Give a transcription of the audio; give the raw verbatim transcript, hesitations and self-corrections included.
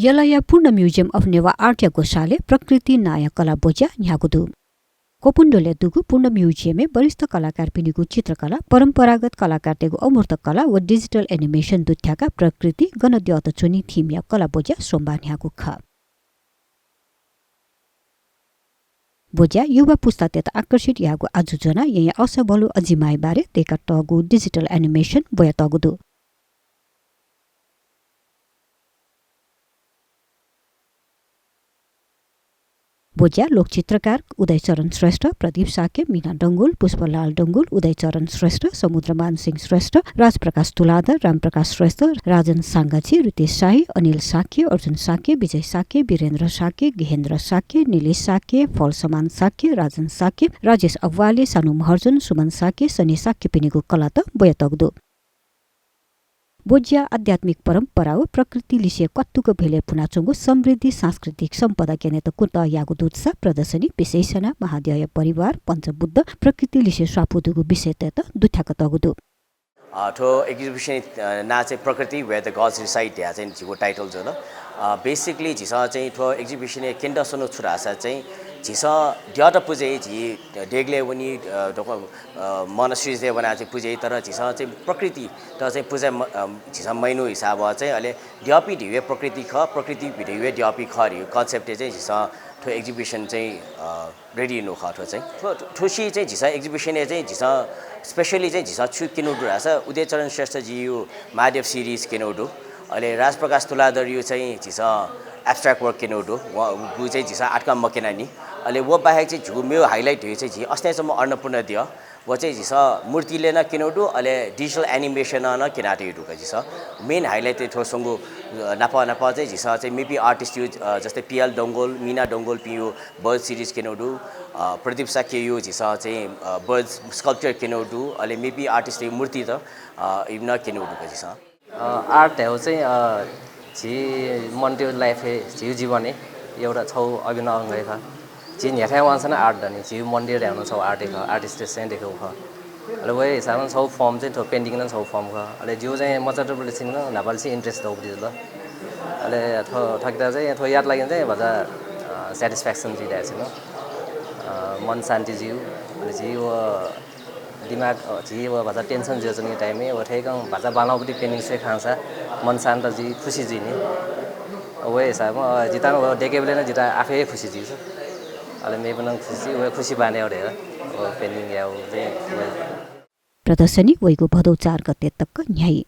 यलया पूर्ण Museum of Newa Art या ग्वसालय् प्रकृति नांया कला ब्वज्या न्ह्यागु दु। कोपुण्डोलय् दुगु पूर्ण Museum य् वरिष्ठ कलाकारपिनिगु चित्रकला, परम्परागत कलाकारतय्गु अमूर्त कला व digital animation दुथ्याकाः प्रकृति गन द्यःत च्वनी theme या कला ब्वज्या सोमबाः न्ह्यागु खः। ब्वज्यां युवा पुस्तातय्त आकर्षित यायेगु आजु ज्वनाः येँया असःभलु अजिमाया बारे दय्कातःगु digital animation ब्वयातःगु दु। ब्वज्यां लोकचित्रकार उदयचरण श्रेष्ठ, प्रदीप शाक्य, मीना डंगोल, पुष्पलाल डंगोल, उदयचरण श्रेष्ठ, समुद्रमान सिंह श्रेष्ठ, राजप्रकाश तुलाधर, रामप्रकाश श्रेष्ठ, राजन साङ्गाछि, रितेश शाही, अनिल शाक्य, अर्जुन शाक्य, विजय शाक्य, वीरेन्द्र शाक्य, गेहेन्द्र शाक्य, निलेश शाक्य, फलसमान शाक्य, राजन शाक्य, राजेश अग्वाले, सानु महर्जन, सुमन शाक्य, सनी शाक्यपिनिगु कलात ब्वयातःगु दु। ब्वज्यां आध्यात्मिक परम्परा व प्रकृति लिसे क्वातुक भेलय् पुनाच्वंगु समृद्धि सांस्कृतिक सम्पदा क्यनेत कुतः याःगु दुसा प्रदर्शनी विशेष यानाः महाद्यःया परिवार, पञ्चबुद्ध, प्रकृति लिसे स्वापू दुगु विषयतय्त दुथ्याकातःगु दु। अ, थ्व exhibition, अ, नां चाहिँ प्रकृति where the gods reside धया चाहिँ झीगु title जुल। अ, basically झीसं चाहिँ थ्व exhibition या केन्द्र स्वन्हु छु धाःसा चाहिँ झीसं द्यःत पुजे याइ, झी देगलय् वनी, अ, दक्व, अ, monasteries य् वनाः चाहिँ पुजे याइ, तर झीसं चाहिँ प्रकृति त चाहिँ पुजे म-, अ, झीसं मयाःगु हिसाबं चाहिँ अले द्यःपिं धइगु हे प्रकृति खः, प्रकृति धइगु हे द्यःपिं खः धइगु concept य् चाहिँ झीसं थ्व exhibition चाहिँ, अ, ready यानागु खः थ्व चाहिँ। थ्व, थ्व, थुसी चाहिँ झीसं exhibition य् चाहिँ झीसं specially चाहिँ झीसं छु क्यनागु दु धाःसा उदयचरण श्रेष्ठजीया महादेव series क्यनागु दु। अले राजप्रकाश तुलाधरया चाहिँ झीसं abstract work क्यनागु दु। वंगु चाहिँ झीसं आःतकं मक्यनानि। अले व बाहेक चाहिँ झीगु मेगु highlight धइगु चाहिँ झी अस्तिसम्म अन्नपूर्ण द्यः। व चाहिँ झीसं मूर्तिले नं क्यनागु दु, अले digital animation नं क्यनातयागु दु का झीसं। Main highlight चाहिँ थ्व स्वंगु, अ, नाप नाप चाहिँ झीसं चाहिँ मेपिं artist या, अ, जस्तै पियाल डंगोल, मीना डंगोलपिनिगु bird series क्यनागु दु, अ, प्रदीप शाक्यया झीसं चाहिँ, अ, bird sculpture क्यनागु दु, अले मेपिं artist या मूर्तित, अ, इमित नं क्यनागु दु का झीसं। अ, art धयागु चाहिँ, अ, झी मनूतय् life य्, झी जीवन य् एउटा छगू अभिन्न अंग हे खः। झी न्ह्याथाय् वंसां नं art दनि, झी मनूतय् धयागु नं छगू art हे खः, artist चाहिँ धयागु खः। अले व हे हिसाबं छगू form चाहिँ थ्व painting नं छगू form खः। अले जिगु चाहिँ मचातुबलय् सिनं न्हापालिसे interest दौगु जुल। अले थ्व थुकिया चाहिँ थ्व यात लागि चाहिँ भचा, अ, satisfaction जुइ धाःसा नं, अ, मन शान्ति जुइ। अले झी व दिमाग, अ, झी व भचा tension जुयाच्वनीगु time य् व थें कं भचा बांलाःगु painting स्वये खंसा मन शान्त जुइ, खुसी जुइ नि। व हे हिसाबं, अ, जितः नं व देकेबलय् नं जितः आफै हे खुसी जुइ। अले मेपिन्त नं खुसी, व खुसी बांलाः वये धयागु व painting यायेगु चाहिँ व हे। प्रदर्शनी वइगु भदौ चार गते तक न्ह्याइ।